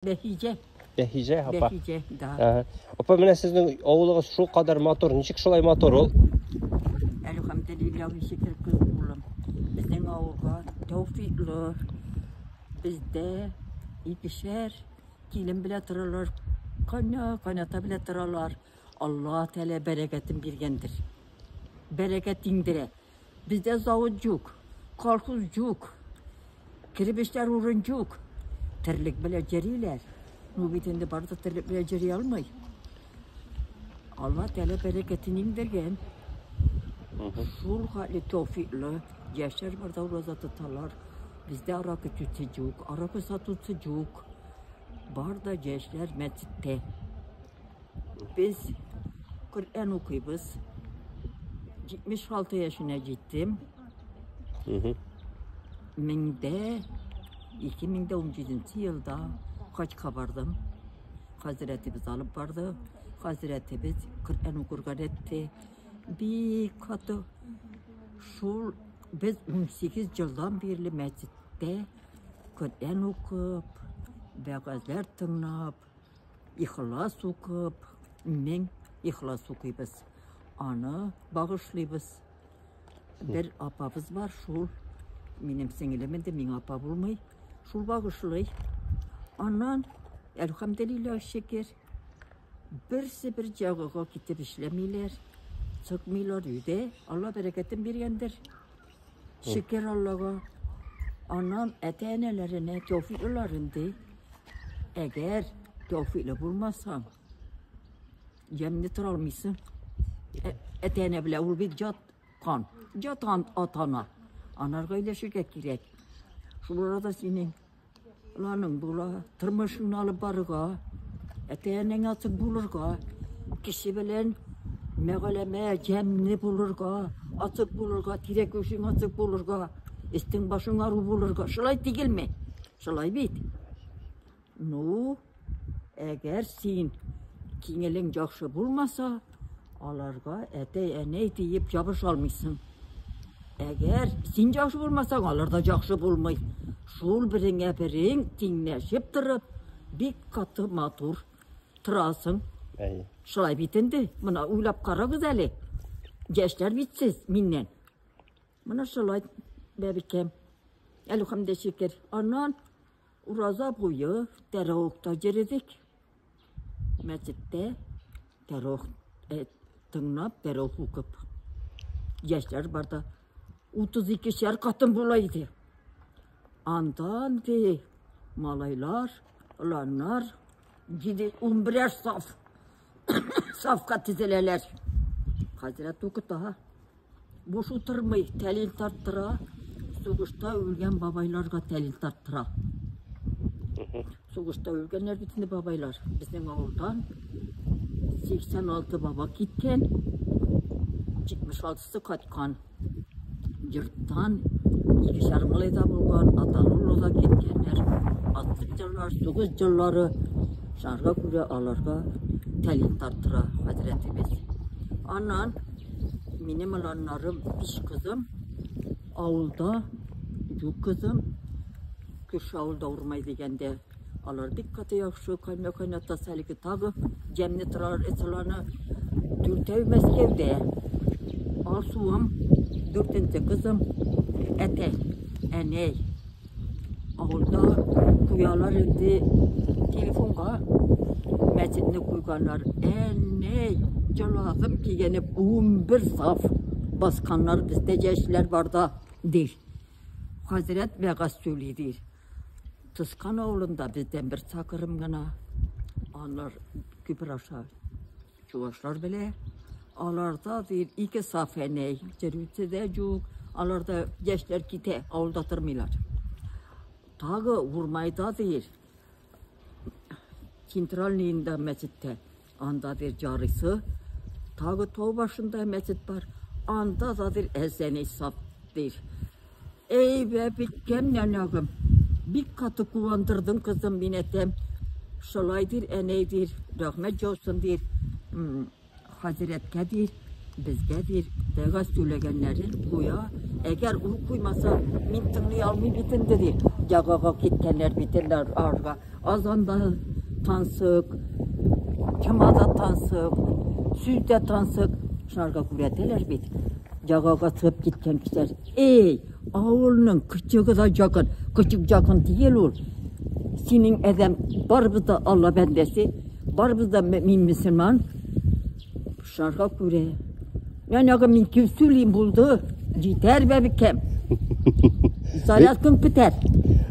Бәһиҗә. Бәһиҗә апа. Бәһиҗә, да. Ага. Апа, менә сезнең авылыгыз шул кадәр матур. Ничек шулай матур ул? Әлхәмдүлилләһ, шөкер улым. Безнең авылга тәүфиклы. Бездә икешәр килен белә торалар, кайна, кайната белә торалар. Алла Тәгалә бәрәкәтен биргәндер. Бәрәкәт иңдерә. Бездә завод юк, колхоз юк. Кереп эшләр урын юк. Терлек белән йөриләр. Ну бит инде бар да терлек белән йөри алмый. Алла Тәгалә бәрәкәтен иңдергән. Шул хәтле тәүфиклы яшьләр бар да ураза тоталар. Бездә аракы эчүче юк, аракы сатучы юк. Бар да яшьләр мәчеттә. Без Коръән укыйбыз. 76 яшенә җиттем. Меңдә 2017 елда хаҗга бардым. Хәзрәтебез алып барды. Хәзрәтебез Коръән укырга өйрәтте. Бик каты. Шул без 18 елдан бирле мәчеттә Коръән укып, вәгазьләр тыңлап, Ихлас укып, мең ихлас укыйбыз. Аны багышлыйбыз. Бер апабыз бар, шул минем сеңелем инде, миңа апа булмый. Шул багышлый. Аннан, әлхәмдүлилләһ, шөкер, берсе бер җагыга китеп эшләмиләр, чыкмыйлар өйдә. Алла бәрәкәтен биргәндер. Шөкер Аллага. Аннан әтә-әнәләренә тәүфиклылар инде. Әгәр тәүфиклы булмасаң, ямьне тора алмыйсың. Әтә-әнә белән ул бит җат кан. Җат ата-ана. Анарга өйләшергә кирәк. Шул арада синең Планың була, тормышыңны алып барырга, әтә-әнәң ачык булырга, кеше белән мәгаләмә, җәмне булырга, ачык булырга, тирә-күршең ачык булырга, өстең башың ару булырга. Шулай түгелме? Шулай бит. Ну, әгәр син киңелең яхшы булмаса, Аларга әтәй-әнәй диеп ябыша алмыйсың. Әгәр син яхшы булмасаң, алар да яхшы булмый. Шул береңә берең тиңләшеп торып, бик каты матур торасың. Әйе. Шулай бит инде. Моны уйлап карагыз әле. Яшьләр бит сез миннән. Менә шулай, бәбикәм. Әлхәмдә шөкер. Аннан ураза буе тәравихта йөрдек. Мәчеттә тәравих э, тыңлап, тәравих укып. Яшьләр барда 32 шәр катын була иде. Андан ди малайлар, оланнар 7-11 саф сафка тезеләләр. Хәзрәт укыта. Буш утырмый, тәлил тарттыра. Сугышта үлгән бабайларга тәлил тарттыра. Сугышта үлгәннәр бит инде бабайлар. Безнең авылдан 86 баба киткән, 76-сы кайткан. Йорттан икешәр малай да булган, аталы да киткәннәр. 60 еллар, сугыш еллары. Шарга күрә аларга тәлил тарттыра хәзрәтебез. Аннан Минем оланнарым, биш кызым, авылда юк кызым. Күрше авылда Урмай дигәндә, алар бик каты яхшы, кайна кайнатасы әлеге тагы җәмне торалар, эсаланы. Дүртәү Мәскәүдә. Алсуым, дүртенче кызым, әтәй, әнәй. Авылда куялар инде телефонга мәчетне куйганнар. Әнәй, җалагым кигәне 11 саф басканнар бездә яшьләр барда, ди. Хәзрәт вәгазь сөйли, ди. Тыскан авылында бездән бер чакрым гына. Алар күпер аша Чувашлар белә. Аларда бер ике саф әнәй, йөрүче дә юк. Аларда яшьләр китә, авылда тормыйлар. Тагы Урмайда дир, центральныйында мәчеттә, анда бер ярыйсы, тагы тау башында мәчет бар, анда да бер әзәни саф дир. Әй, бәбиккәм, нәнәгем, бик каты куандырдың, кызым, мин әйтәм. Шулай дир, әнәй дир, рәхмәт яусын дир, хәзрәткә дир. Безгә бир, вәгазь сөйләгәннәрен куя. Әгәр ул куймаса, мин тыңлый алмыйм бит инде, ди. Ягага киткәннәр бит инде арга. Азан да тансык, чама да тансык, сүз дә тансык. Шунарга күрәтәләр бит. Ягага чыгып киткән кешеләр. Эй, авылның кычыгы да якын, кычык якын түгел ул. Синең адәм барыбыз да Алла бәндәсе, барыбыз да мөмин мөселман. Шунарга күрә. Янагы мин кем сөйлим булды. Җитәр бәбекәм. Зарядкам бетәр.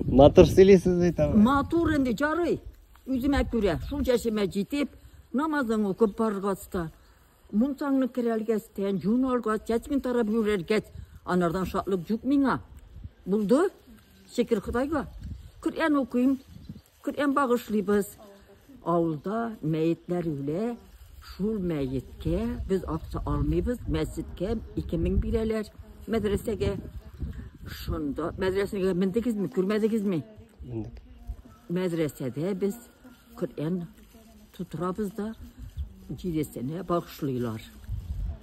Матур сөйлисез бит абый. Матур инде ярый. Үземә күрә, шул яшемә җитеп, намазың укып баргач та, мунчаңны керәлгәчтән, юын алгач, чәчеңне тарап йөрергәч, анардан шатлык юк миңа. Булды. Шөкер Ходайга. Коръән укыйм, Коръән багышлыйбыз. Авылда мәетләр үлә, шул мәеткә без акча алмыйбыз, мәсҗидкә 2000 бирәләр, мәдрәсәгә. Шунда мәдрәсәгә мендегезме, күрмәдегезме? Мендек. Мәдрәсәдә без Коръән тутырабыз да җиресенә багышлыйлар.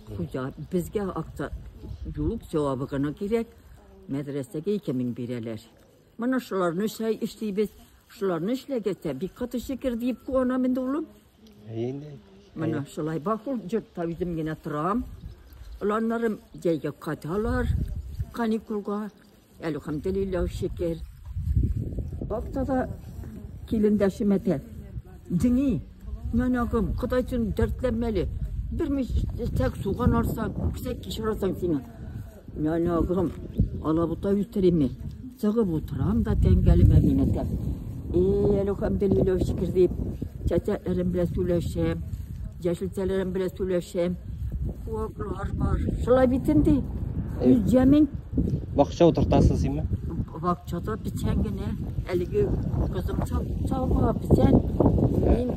Хуҗа безгә акча юк, җавабы гына кирәк. Мәдрәсәгә 2000 бирәләр. Менә шуларны чәй эшлибез. Шуларны эшләгәч тә бик каты шөкер диеп куанам инде, улым. Әйе инде. Менә шулай бак ул йортта үзем генә торам. Оланнарым җәйгә кайталар каникулга. Әлхәмдүлилләһ шөкер. Бакта да килендәшем әйтә. Дини, нәнәгем, Ходай өчен дәртләнмәле. Бер мичтәк суган алсаң, күксәк кишер алсаң сиңа. Нәнәгем, алабута үстеримме? Чыгып утырам да тәңгәлемә мин әйтәм. Эй, әлхәмдүлилләһ шөкер дип, чәчәкләрем белән сөйләшәм, яшелчәләрем белән сөйләшәм. Куаклар бар. Шулай бит инде. Үз җәмең. Бакча утыртасыз име? Бакчада печән генә. Әлеге кызым чалга печән. Мин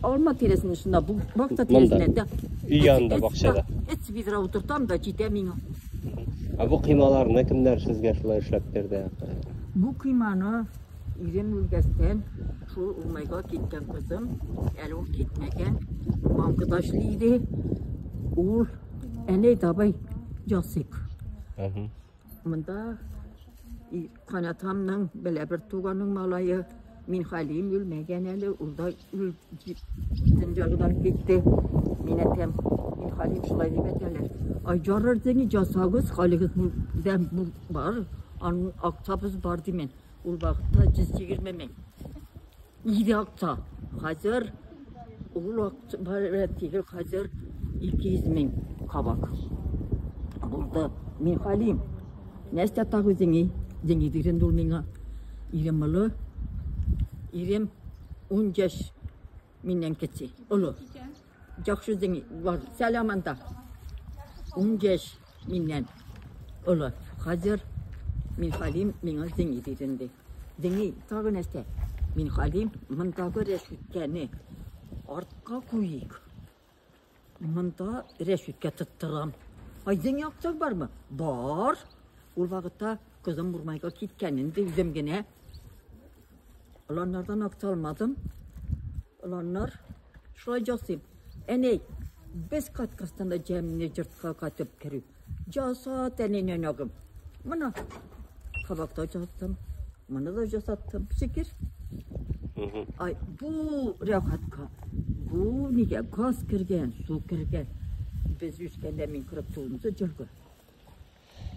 алма тирәсендә шунда бу бакча тирәсендә дә. Өй янында бакчада. Өч ведра утыртам да җитә миңа. Ә бу коймаларны кемнәр сезгә шулай эшләп бирде? Бу койманы ирем үлгәчтән шул Урмайга киткән кызым, әле ул китмәгән, банкада эшли иде. Ул әнәй давай ясыйк. Монда канатамның белә бер туганың малае Минхалим үлмәгән әле, ул да дөньядан китте. Мин әйтәм, Минхалим шулай дип әйтәләр. Ай, ярар дини ясагыз, халигыз белән бар, аның акчабыз бар димен. Ул вакытта 120 мең. Иде акча. Хәзер ул акча бар түгел, хәзер 200 мең кабак. Булды. Минхалим, нәрсә тагы үзеңи? Зеңи дигән ул миңа. Ирем олы. Ирем 10 яшь миннән кече. Олы. Яхшы зеңи бар. Сәлам анда. 10 яшь миннән олы. Хәзер Минхалим миңа зеңи дигән ди. Зеңи тагы нәрсә? Минхалим мондагы рәшүткәне артка куйыйк. Монда рәшүткә тоттырам. Ай, зеңи акчаң бармы? Бар. Ул вакытта кызым Урмайга киткән инде үзем генә. Оланнардан акча алмадым. Оланнар шулай ясыйм. Әнәй, без кайткачтан да җәмне йортка кайтып керү. Жасат әнәй нәнәгем. Мына кабакта жасаттым. Моны да жасаттым. Шөкер. Ай, бу рәхәткә. Бу нигә газ кергән, су кергән. Без үскәндә мин 49 елгы.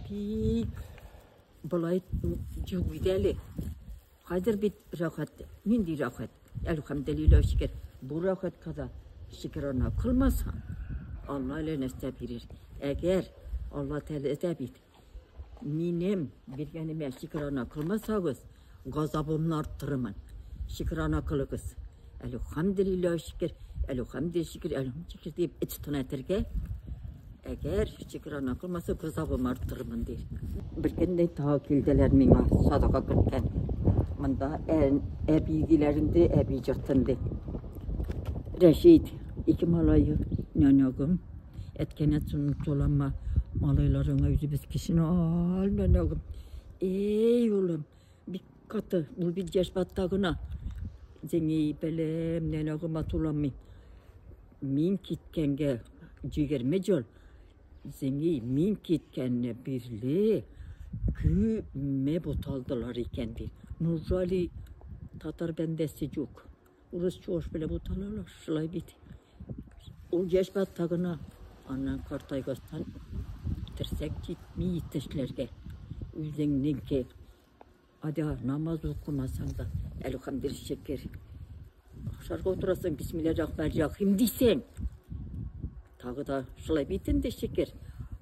Бик болай юк иде әле. Хәзер бит рәхәт. Нинди рәхәт? Әлхәмдүлилләһ шөкер. Бу рәхәткә дә шөкерана кылмасаң, Алла әле нәрсә бирер. Әгәр Алла Тәгалә әйтә бит, минем биргәнемә шөкерана кылмасагыз, газабымны арттырырмын. Шөкерана кылыгыз. Әлхәмдүлилләһ шөкер, әлхәмдүлилләһ шөкер, әлхәмдүлилләһ шөкер дип эч тына әйтергә. Әгәр шөкерана кылмаса, газабымны арттырырмын ди. Бер көнне тагы килделәр миңа садака керткән. Монда әби диләр инде, әби йортын ди. Рәшит, ике малае, нәнәгем, әткәнә чуланма, малайларыңа үзебез кешене ал, нәнәгем. Эй, улым, бик каты, ул бит яшь батта гына. Зеңи белем, нәнәгем атуламый. Мин киткәнгә 20 ел. Зеңи мин киткәнне бирле күпме буталдылар икән ди. Нужали татар бәндәсе юк. Урыс чуаш белән буталалар, шулай бит. Ул яшь батта гына, аннан картайгастан терсәк җитми тешләргә. Үзеңнеке. Адя намаз укымасаң да, әлхәмдүлилләһ шөкер. Ашарга утырасың, бисмилләһир-рахманир-рахим дисең. Тагы да шулай бит инде шөкер.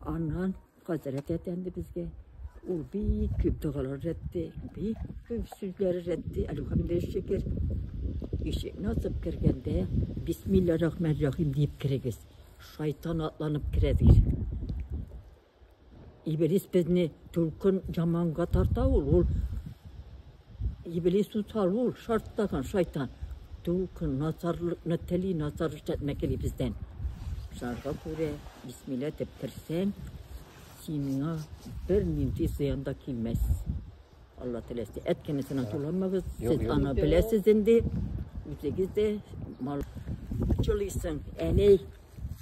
Аннан хәзрәт әтәнде безгә. Ул бик күп догалар өйрәтте, бик күп сүзләр өйрәтте. Әлхәмдүлилләһ шөкер. Ишекне ачып кергәндә, бисмилләһир-рахманир-рахим дип керегез. Шайтан атланып керә ди. Иблис безне тулкын яманга тарта ул. Ул Иблис усал ул, шартлаган шайтан. Тулкын начарлыкны тели, начар эшләтмәк тели бездән. Шарга күрә бисмилла дип керсәң, сиңа бер нинди зыян да килмәс. Алла теләсә. Әткәнесенә туламагыз, сез аны беләсез инде. Үзегез дә мал чылыйсың. Әней,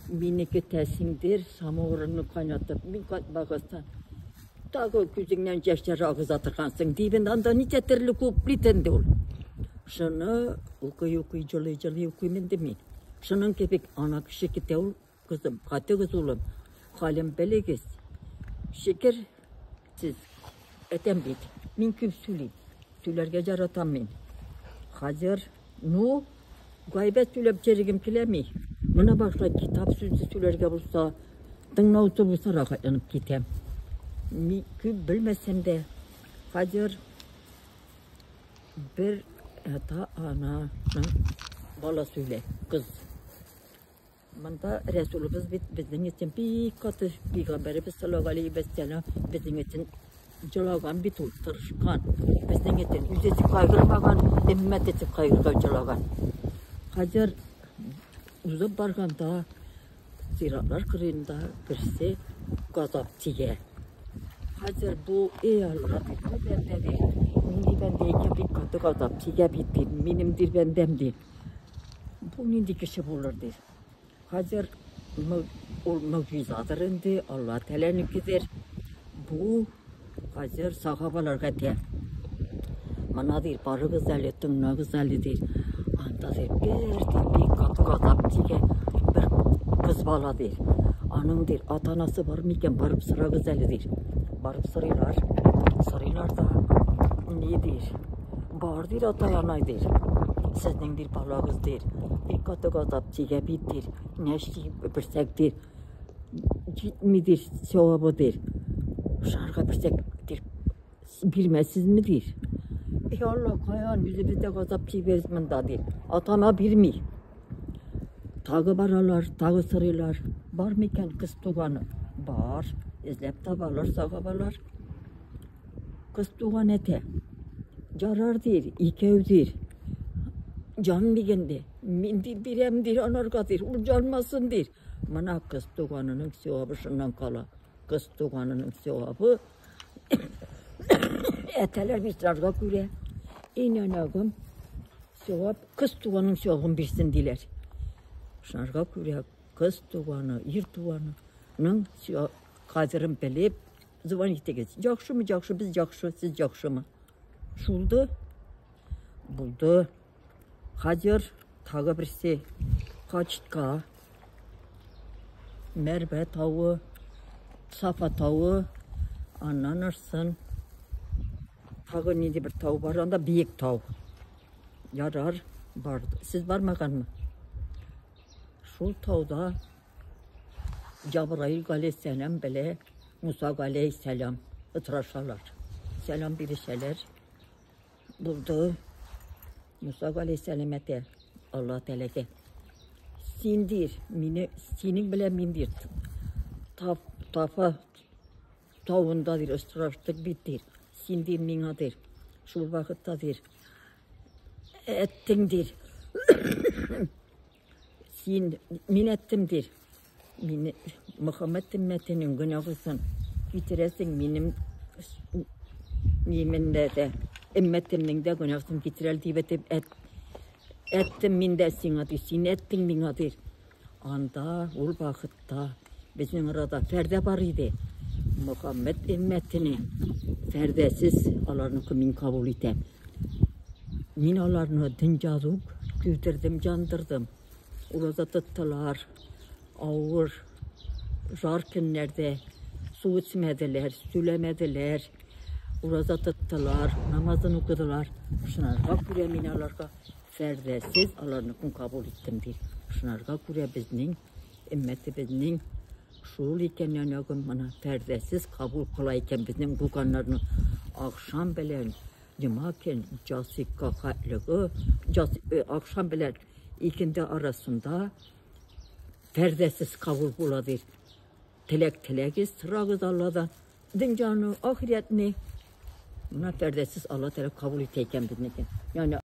мине көтәсеңдер, самавырыңны кайнатып, мин кайтмагастан. Тагы күзеңнән яшьләр агыза торгансың. Дибен анда ничә төрле куплет инде ул. Шуны укый-укый, җылый-җылый укыйм инде мин. Шуның кебек ана кеше китә ул, кызым, кайтыгыз улым. Хәлен белегез. Шөкер, сез әйтәм бит, мин күп сөйлим. Сөйләргә яратам мин. Хәзер, ну, гайбәт сөйләп йөргем киләми. Моны башта китап сүзе сөйләргә булса, тыңлаучы булса рәхәтләнеп китәм. Мин күп белмәсәм дә, хәзер бер ата-ананың баласы үлә, кыз. Монда Рәсүлебез бит безнең өчен бик каты пәйгамбәребез саллаллаһу алейһи вә сәлләм безнең өчен җылаган бит ул, тырышкан. Безнең өчен үзе өчен кайгырмаган, өммәт өчен кайгырган, җылаган. Хәзер узып барганда зиратлар кырыенда берсе газап тигә. Хәзер бу, эй Алла, бу бәндә ди, нинди бәндә икән, бик каты газап тигә бит ди, минем дир бәндәм ди. Бу нинди кеше булыр ди. Хәзер ул могҗизадыр инде, Алла Тәгаләнекедер. Бу хәзер сахабаларга әйтә. Мына ди, барыгыз әле, тыңлагыз әле ди. Анда ди, бер ди, бик каты газап тигән бер кыз бала ди. Аның ди, ата-анасы бар микән, барып сорагыз әле ди. Барып сорыйлар. Сорыйлар да, ни ди? Бар ди, ата-ана ди. Сезнең ди, балагыз ди. Бик каты газап тигә бит ди. Нәрсә берсәк ди. Җитми ди, савабы ди. Шарга берсәк ди. Бирмәсезме ди. Ey Allah каян үзебез дә газап чигәбез монда ди. Ата-ана бирми. Тагы баралар, тагы сорыйлар. Бар микән кыз туганы? Бар. Эзләп табалар, сахабалар. Кыз туган әтә. Ярар дир, икәү дир. Җан дигәндә, мин дир бирәм дир анарга дир, ул җанмасын дир. Мына кыз туганының савабы шуннан кала. Кыз туганының савабы әтәләр бит күрә. Инанагым савап кыз туганның савабын бирсен диләр. Шунарга күрә кыз туганы, ир туганының кадерен белеп звонить итегез. Яхшымы, яхшы, без яхшы, сез яхшымы? Шулды. Булды. Хәзер тагы берсе Качка, Мәрвә тавы, Сафа тавы, аннан арсын тагы нинди бер тау бар, анда биек тау. Ярар, бар. Сез бармаганмы? Шул тауда Җабраил галәйһиссәлам белән Муса галәйһиссәлам очрашалар. Сәлам бирешәләр. Булды. Муса галәйһиссәлам әйтә Алла Тәгаләгә. Син дир, мине синең белән мин дир. Тафа тавында дир очраштык бит дир. Син дир миңа дир. Шул вакытта дир. Әттең дир. Син мин әттем дир. Мине Мөхәммәд өммәтенең гөнаһысын китерәсең минем нимендә дә өммәтемнең дә гөнаһысын китерәл дип әйтеп әттем мин дә сиңа дир. Син әттең миңа дир. Анда ул вакытта Безнең арада фәрдә бар иде. Мөхәммәд өммәтене фәрдәсез аларныкы мин кабул итәм. Мин аларны дөньяда ук көйдердем, яндырдым. Ураза тоттылар. Авыр, жар көннәрдә су эчмәделәр, сөйләмәделәр. Ураза тоттылар, намазын укыдылар. Шунарга күрә мин аларга фәрдәсез аларныкын кабул иттем, ди. Шунарга күрә безнең өммәтебезнең шул икән янагым менә фәрдәсез кабул кыла икән безнең булганнарны ахшам белән җома көн җасикка хәтлеге ахшам белән икенде арасында фәрдәсез кабул була ди. Теләк теләгез, сорагыз Алладан. Дөньяны, ахирәтне. Менә фәрдәсез Алла Тәгалә кабул итә икән безнекен. Ягъни